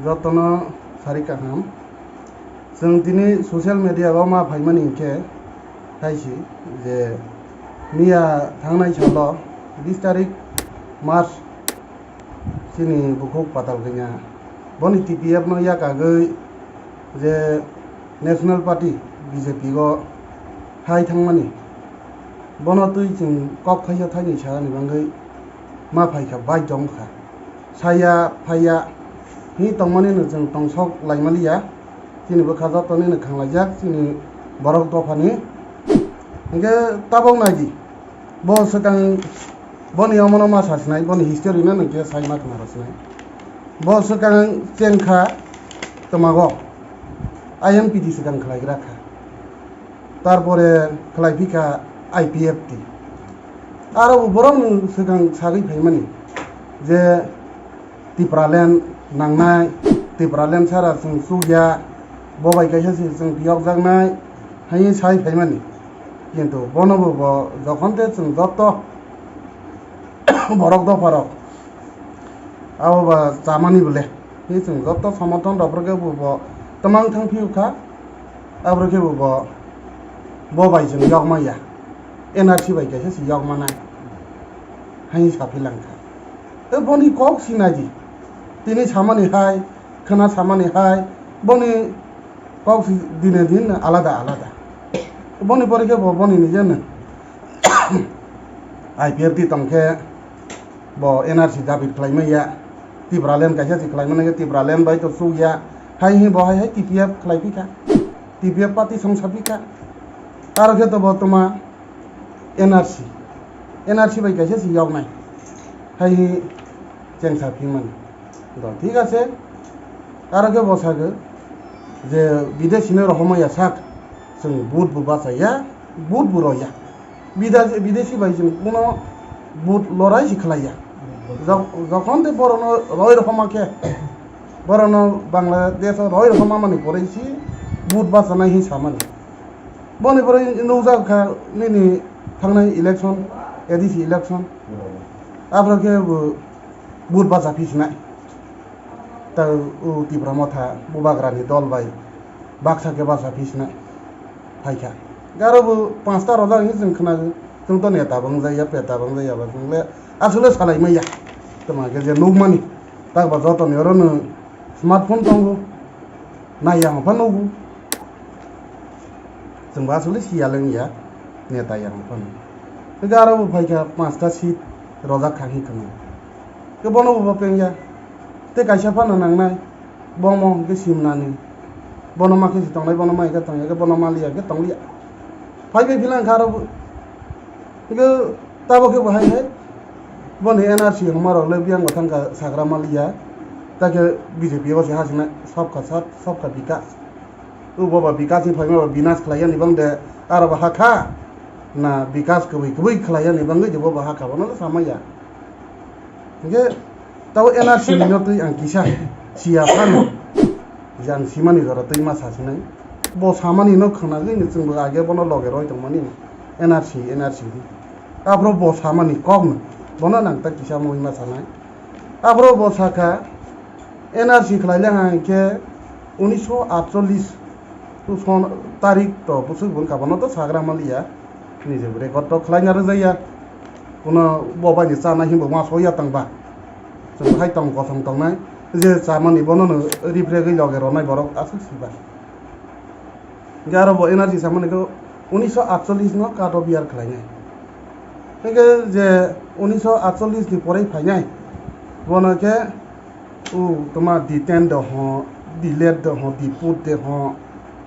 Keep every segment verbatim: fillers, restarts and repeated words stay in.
Jotono sari kaham. Chwng tini social media o ma phaimani hinkhe hai si je miya thangnai salo bis tarik March chini bukhuk Patal Kanya boni T P F no yakagwi je National Party B J P o hai thangmani. Bono twi chwng kok thaisa thaini sakani bagwi ma phaikha, baidhyo wngkha. Saya phaiya hi tongmani no chwng tongsok laimaliya. Chini bwkha joto nini khanglaijak chini borok dophani. Hinkhe tabok naidi, bo swkang boni omono ma sa sinai, boni history no nungkhe sai ma khna rw sinai. Bo swkang chengkha twmago I N P T swkang khlaigra kha. Tarpore khlai phikha I P F T. Aro bo borok nwng swkang sagwi phaimani je Tipraland nangnai, Tipraland sara chwng chukya, bo bai kaisa se chwng phiyokjaknai hai sai phaimani. Kintu bono bo, bo jokhon te chwng joto borok dopharok abo ba chamani bole. Hi chwng joto somothon rok phuru khe bo, bo twmang thang phiyo kha. Aboro khe bo, bo, bo bai chwng yokma ya. N R C bai kaisa se yokma nai. Hai sa philang kha. Tei boni kok sinai di. Tini samani hai, khwna samani hai, boni kok si dine din alada alada. Boni pore khe bo boni nijeno I P F T tong khe bo N R C dabi khlai manya, Tipraland kaisa se khlai manya, Tipraland bai to chuk ya, hai hi bo hai hai T P F khlai phi kha, T P F party song sa phi kha, aro khe to bo toma N R C, N R C bai kaisa se yoknai, hai hi cheng sa phi mani. To thik ase, aro khe bo sago je bidesi no rohorma ya sak, chwng vote bo bacha ya, vote bo rw ya. Bida-, bidesi bai chwng kuno vote lorai se khlai ya. Jok-, jokhon tei borokno roi rohorma khe, borokno Bangladesh o roi rohorma mani poroi se vote bachanai hin samani. Boni poroi nukjak kha nini thangnai election, A D C election. Aphuru khe bo vote bacha phi sinai. Tei o Tipra Motha bubagrani dol bai baksa khe baksa phi sinai phai kha. Aro bo panch ta rojak hinwi chwng khnago, chwng to neta bo wngjak ya, peta bo wngjak ya ba, chwng le aswk le salai manya. Tamo khe je nukmani, tak ba jotoni oro no smartphone tongo, nai yang pha nugo. Chwng bo aswk le siya le wngya, neta yang pha nugo. Hwnkhe aro bo phai kha panch ta seat rojak kha hinwi khwna. Khe bono bo pengya. Tei kaisa phano nangnai. Bomo hwnkhe simnani. Bono ma khe se tongnai, bono ma khe tongya khe, bono ma liya khe tongliya. Phai bai philang kha aro bo. Hwnkhe tabo khe bo hai hai. Boni N R C hwnma rok le biyang bo thang kha sagra ma liya. Ta khe B J P o se ha sinai sabka sath, sabka bikas. O bo ba bikas ni phaima ba binas khlai yani bang de aro bo ha kha. Na bikas kwbwi kwbwi khlai yani bangwi de bo ba ha kha, bono le samaya. Hingke tabo N R C ni no twi ang kisa siya phano. Jang simani jora twi ma sasinai. Bo samani no khwnagwi ni chwngbo age bono loge roi tongmani. N R C, N R C di. Aphro bo samani kok no. Bono nang ta kisa mui ma sanai. Aphro bo sakha N R C khlai le hang khe unisho atchollis. Son tarik to bwswk bwrwi kabano to sagra maliya. Nijebo record to khlaina rwjaya. Kuno bo bai ni chana hinbo ma soya tangba. Chwng hai tong kosong tongnai. Je chamani bono no ripregwi loge ronai borok aswk siba. Hingke aro bo N R C samani khe unisho atchollis no cut off year khlainai. Hingke je unisho atchollis ni porei phainai. Bono khe O toma D ten de ho, D let de ho, D put de ho.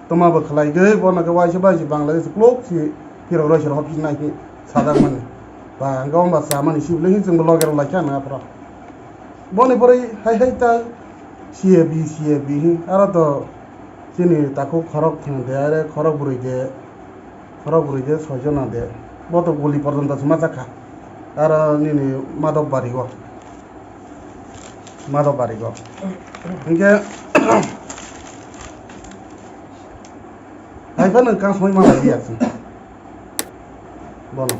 Toma bo khlai gwi bono khe waisa bai se Bangladesh klok si phirok roi se rw phi nai khe sajak mani. Ba hwnkhe wng ba cha mani sibili hin chwng bo loge rw lai kha na aphro. Boni pore hai hai ta C A B, C A B hin aro to chini takhuk khorok thang de, are khorok bwrwi de, khorok bwrwi de soi jona de. Bo to guli porjonto se ma cha kha. Aro nini Madhop Bari o. Madhop Bari o. Hingke hai phano kasmoi ma lai ya chwng. Bono.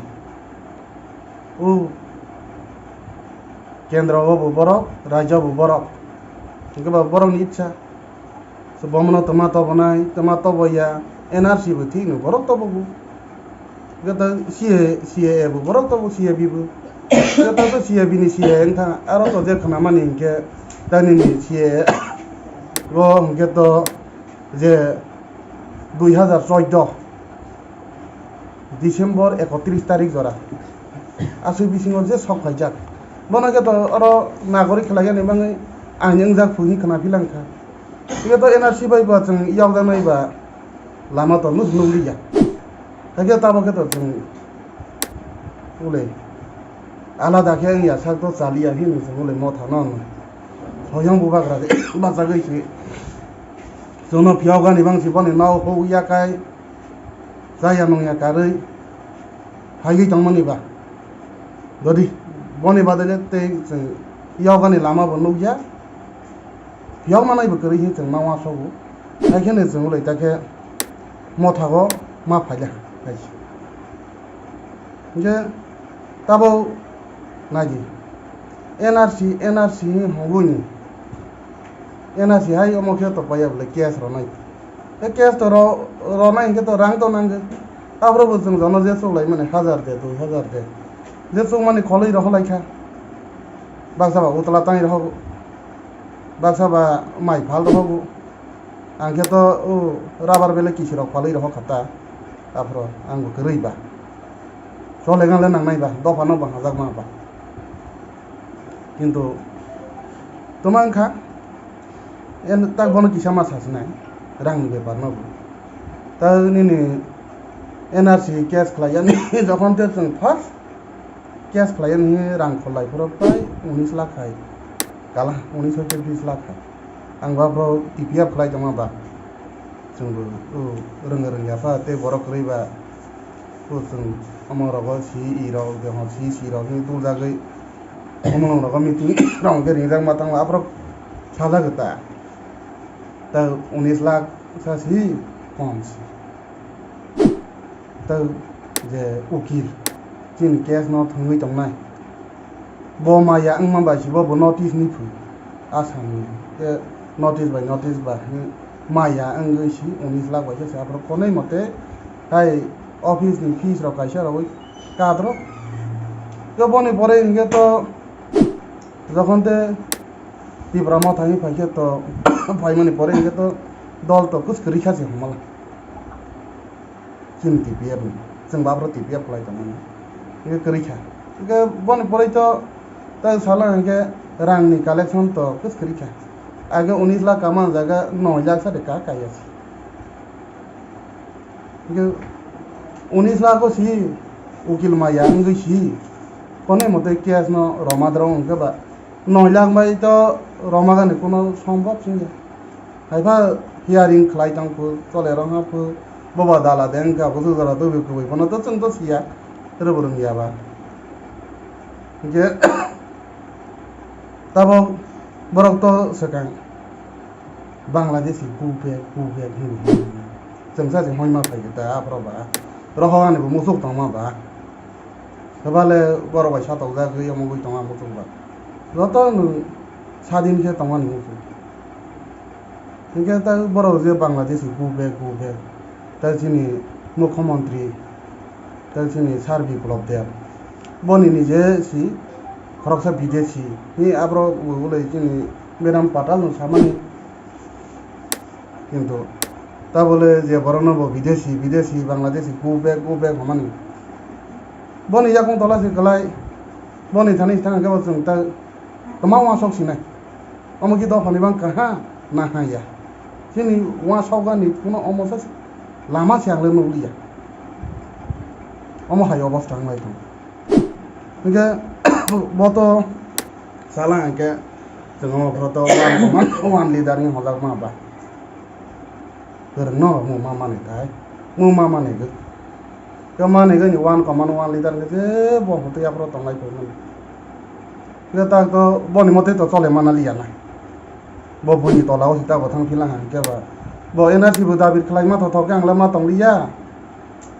O kendro o bo borok, rajyo bo borok. Hwnkhe ba borokni itsa. So, bomono twma tobonai, twma toboya, N R C bo thikno borok tobogo. Hwnkhe ta C A, C A A bo borok tobo, C A B bo. Hwnkhe ta to C A B ni C A A wngkha, aro to je khnamani hwnkhe ta nini C A A bo hwnkhe to je dui hazar choudo December ekotris tarik jora aswk bisingo je sok phaijak. Bono khe to oro nagorik khlaiyani bagwi ain wngjak phu hwnwi khna philangkha. Hwnkhe to N R C bai ba chwng yokjaknai ba lama to nuk nukliya. Hakhe tabok khe to chwng ulei alada khe wngya sak to chaliya hwnwi chwng ulei motha no soyang bubagra khe bachagwi se chwngno phiyokgani bangsi boni nok huk yakai chaya nungya karwi phaiwi tongmani ba. Jodi boni badale tei chwng yokgani lama bo nukya, phiyok manai bo kwrwi hwnwi chwng ma uansukgo. Haikheno chwng ulei ta khe mothago ma phaila hai se. Hwnkhe tabok naidi N R C, N R C hwnwi hwnwi N R C hai omo khe to paiya bwle case rwnai. Tei case to ro-, rwnai hwnkhe to rang to nangwi. Aphuru bo chwng jono je chuklaimani hajar de, dui hajar de. Je chukmani kholwi rohorlaikha. Baksa ba utla tangwi rohogo. Baksa ba mai phal rohogo. Ang khe to o rubber bele kisirok phalwi rohor kha ta. Aphuru ang bo kwrwi ba. Chole gangle nangnai ba, dopha no bo hajak ma ba. Kintu twma wngkha, en tak bono kisa ma sasinai, rang ni bepar no bo. Ta nini N R C case khlai yani, jokhon te chwng first case khlai yani rang kholai phuru pai unis lakh hai, kala unis hoite bis lakh hai. Ang ba bro T P F khlai tongma ba. Chwng bo, o, rwngya rwngya pha tei borok kwrwi ba. O chwng omo rogo C E rok, de hwn C C rok hwnwi tuljagwi omo rogo meeting rok hwnkhe ringjak ma tangma aphuru sajagwi ta. Ta unis lakh sa si kom si. Ta je ukil chini case no thwngwi tongnai. Bo maya wngma bai se bo, bo notice ni phu. Assam ni, eh, notice bai notice ba, eh, maya wngwi si unis lakh bai se, se aphuru konwi mote hai office ni fees rok kaisa rogwi kadro. To boni pore hwnkhe to jokhon te Tipra Motha ni phaikhe to, phaimani pore hwnkhe to dol to kwswk kwrwi kha se hwnmala. Chini T P F ni, chwng bo aphuru T P F khlai tongmani. Hwnkhe kwrwi kha. Hwnkhe boni pore to, ta sala hwnkhe rang ni collection to kwswk kwrwi kha. Age unis lakh kama jaga noi lakh sa de ka kaya se. Hwnkhe unis lakh o si ukil maya wngwi si. Konwi mote case no roma drong hwnkhe ba noi lakh bai to roma gani kuno sombhob wngya. Haiba hearing khlai tong phu, chole rong ha phu, boba dala de wngkha, busu jora tubi kubui, bono to chwng to siya, rwbo rwngya ba. Hwnkhe, tabok borok to swkang Bangladeshi go back, go back hwnwi hwnwi. Chwng sa se hoima phai khe ta aphro ba. Rohor ani bo muchuk tongma ba. Hwbale borok bai satokjagwi omo wngwi tongma muchuk ba. Joto nwng sadin khe tongmani muchuk. Hinkhe ta borok je Bangladeshi go back, go back. Ta chini Mukhyamantri, ta chini Sir Biplab Deb. Boni nije si khoroksa bidesi. Hi aborok wngwi chini Madam Patel no samani. Kintu ta bole je borokno bo bidesi, bidesi, Bangladeshi, go back, go back hwnmani. Boni yakung tola se kwlai, boni thani thang khe bo chwng ta kwma uansuk sinai. Omo khe dophani bang kaha na ha ya. Chini uansukgani kuno omo se lama se ang le nukliya. Omo hai obostha wng lai tongo. Hingke bo to sala hingke chwng omo phoro to one command one leader ni hojak ma ba. Kwrwng no mung ma mani thai, mung ma mani gwi. Yo mani gwi ni one command one leader hingke je bo hwtwi aphro tonglai phai mani. Hingke tak to boni motwi to chole mana liya na. Bo buini tola o sita bo thang phila hingke ba. Bo N R C bo dabi khlai ma thothok khe ang le ma tong liya.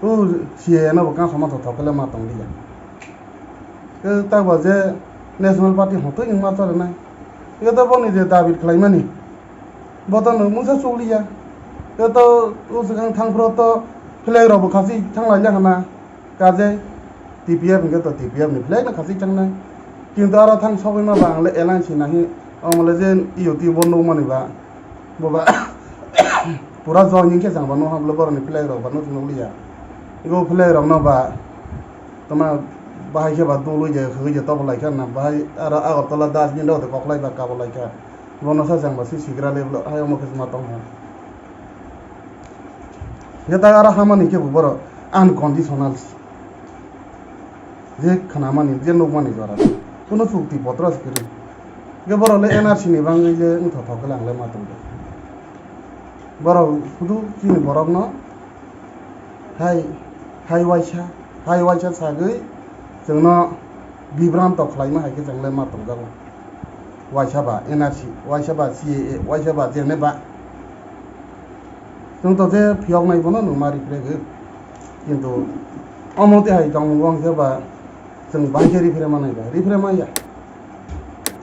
O C A A no bo kang sama thothok khe le ma tong liya. Khe tak ba je National Party hotoi wngma chole nai. Hwnkhe to boni je dabi khlaimani, bo to nwng mungsa chukliya. Hwnkhe to o swkang thangphro to flag rokbo khasi thanglailai hana, kaje T P F hwnkhe to T P F ni flag no khasi thangnai. Kintu aro thang sogwi ma ba ang le alliance nahi, omo le je U T bo nukmani ba, bo ba pura joining khe chang ba nukha, borok ni flag rok ba nuk nukliya. Ego flag rok no ba tama bahai khe ba dului je khagwi je tobo lai kha na, bahai aro Agartala dustbin rok de koklai ba kabo lai kha. Bono sa chang ba si sigra le blo hai omo khe ma tong ha. Ye ta aro hamani khe bo borok unconditional. Je khnamani, je nukmani jora. Kuno chukti potro se kwrwi. Ge borok le N R C ni bangwi je wngthothok khe lang le ma tongkha. Borok hudu chini borokno hai, hai waisa, hai waisa sagwi chwngno bibranto khlaima hai khe chwng le ma tongjago. Waisa ba N R C, waisa ba C A A, waisa ba jene ba. Chwng to je phiyoknai bono nwng ma riphrego. Kintu omo twi hai tongmung wng khe ba chwng bai khe riphrema nai ba, riphrema ya.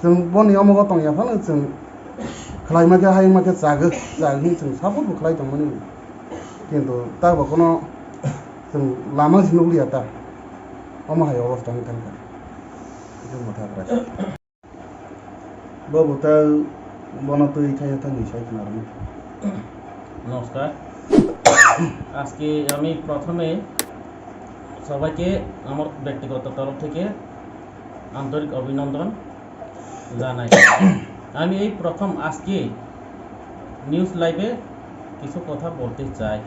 Chwng boni omogo tongya phano chwng khlaima khe, hayungma khe chagwi, chagwi chwng support bo khlai tongmani. Kintu ta bo kono chwng lama se nukliya ta. Omo hai obostha wng thangkha. Chwng mwthakra. Bo bwtang bono twi thaya thangwi sai khna rwmani. নমস্কার। আজকে আমি প্রথমে সবাইকে আমার ব্যক্তিগত তরফ থেকে আন্তরিক অভিনন্দন জানাই। আমি এই প্রথম আজকে নিউজ লাইভে কিছু কথা বলতে চাই,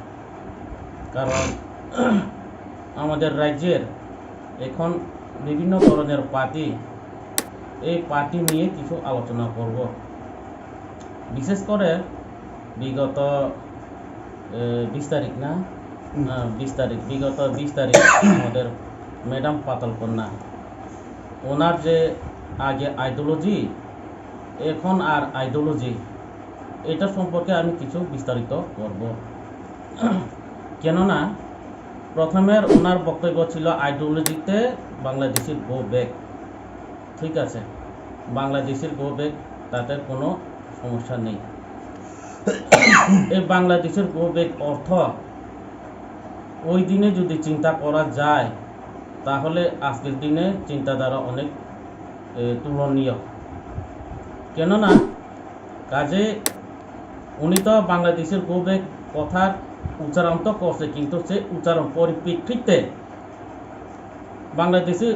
কারণ আমাদের রাজ্যের এখন বিভিন্ন ধরনের পার্টি, এই পার্টি নিয়ে কিছু আলোচনা করব। বিশেষ করে বিগত, এ, বিশ তারিখ না? হুম। আহ, বিশ তারিখ, বিগত বিশ তারিখ আমাদের ম্যাডাম পাতাল কন্যা, ওনার যে আগে আইডিওলজি, এখন আর আইডিওলজি, এটা সম্পর্কে আমি কিছু বিস্তারিত করব। কেননা প্রথমের ওনার বক্তব্য ছিল আইডিওলজিতে বাংলাদেশের গো ব্যাক, ঠিক আছে, বাংলাদেশের গো ব্যাক, তাতে কোনো সমস্যা নেই। এই বাংলাদেশের গো ব্যাক অর্থ ওই দিনে যদি চিন্তা করা যায়, তাহলে আজকের দিনে চিন্তাধারা অনেক, এ, তুলনীয়। কেননা কাজে উনি তো বাংলাদেশের গো ব্যাক কথার উচ্চারণ তো করছে, কিন্তু সে উচ্চারণ পরিপ্রেক্ষিতে বাংলাদেশে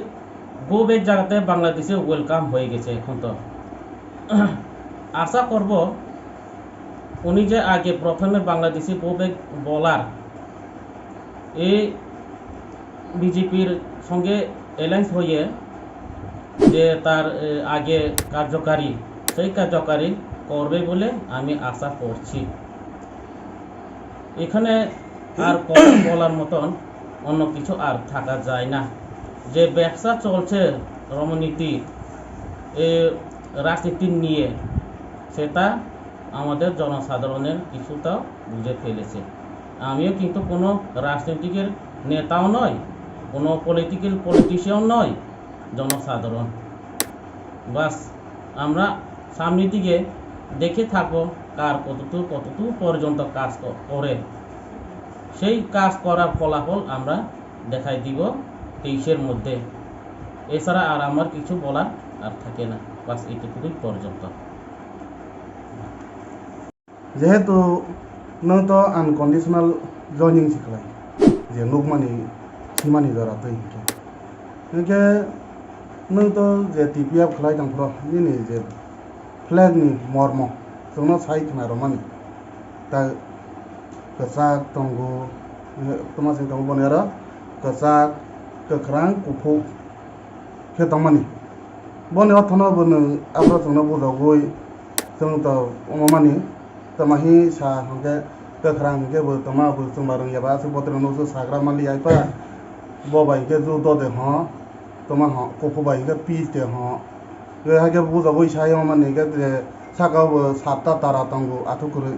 গো ব্যাক জায়গাতে বাংলাদেশে ওয়েলকাম হয়ে গেছে এখন তো। আশা করব উনি যে আগে প্রথমে বাংলাদেশে গো ব্যাক বলার এই বিজেপির সঙ্গে অ্যালায়েন্স হয়ে যে তার, এ, আগে কার্যকারী, সেই কার্যকারী করবে বলে আমি আশা করছি। এখানে আর কথা বলার মতন অন্য কিছু আর থাকা যায় না। যে ব্যবসা চলছে রমনীতি, এ, রাজনীতি নিয়ে, সেটা আমাদের জনসাধারণের কিছুটা বুঝে ফেলেছে। আমিও কিন্তু কোনো রাজনৈতিকের নেতাও নয়, কোনো পলিটিক্যাল পলিটিশিয়ান নয়, জনসাধারণ। বাস, আমরা সামনের দিকে দেখে থাকবো কার কতটুকু, কতটুকু পর্যন্ত কাজ ক-, করে। সেই কাজ করার ফলাফল আমরা দেখাই দিব তেইশের মধ্যে। এছাড়া আর আমার কিছু বলার আর থাকে না। বাস, এইটুকুই পর্যন্ত। Jehetu nwng to unconditional joining se khlai, je nukmani, simani jora twi hinkhe. Hinkhe nwng to je T P F khlai tong phro, nini je flag ni mormo chwngno sai khna rwmani. Ta kwchak tongo, eh, tama se tongo boni aro kwchak, kwkhrang, kuphuk khe tongmani. Boni orthono bo nwng aphro chwngno bujogwi chwng to omo mani tama hi sa hwnkhe kwkhrang hwnkhe bo tama bo chwngma rwngya ba aswk botrok no sagra mali ai pa bo bai hwnkhe ju do de ho tama ho kuphuk bai hwnkhe pi te ho. Hwnkhe hai khe bujogwi sai omo mani hwnkhe je saka o bo satta tara tongo athuk kwrwi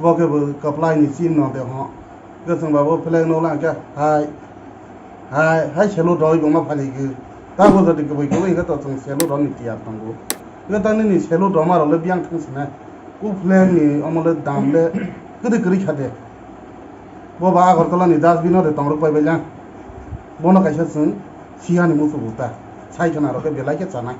bo khe bo kwplai ni chin no de ho. Hwnkhe chwng ba bo flag no lang khe hai. Hai, hai selo roi buma phali gwi. Ta bo jodi kwbwi kwbwi hwnkhe to chwng selo roni tiyar tongo. Eba ta nini selo doma rok le biyang thang sinai. Kufleng ni omo le dam le kwrwi kwrwi kha de. Bo ba Agartala ni dustbin o de tong rok pai bai lang. Bono kaisa chwng siya ni musu bo ta. Sai khna rok khe belai khe chanai.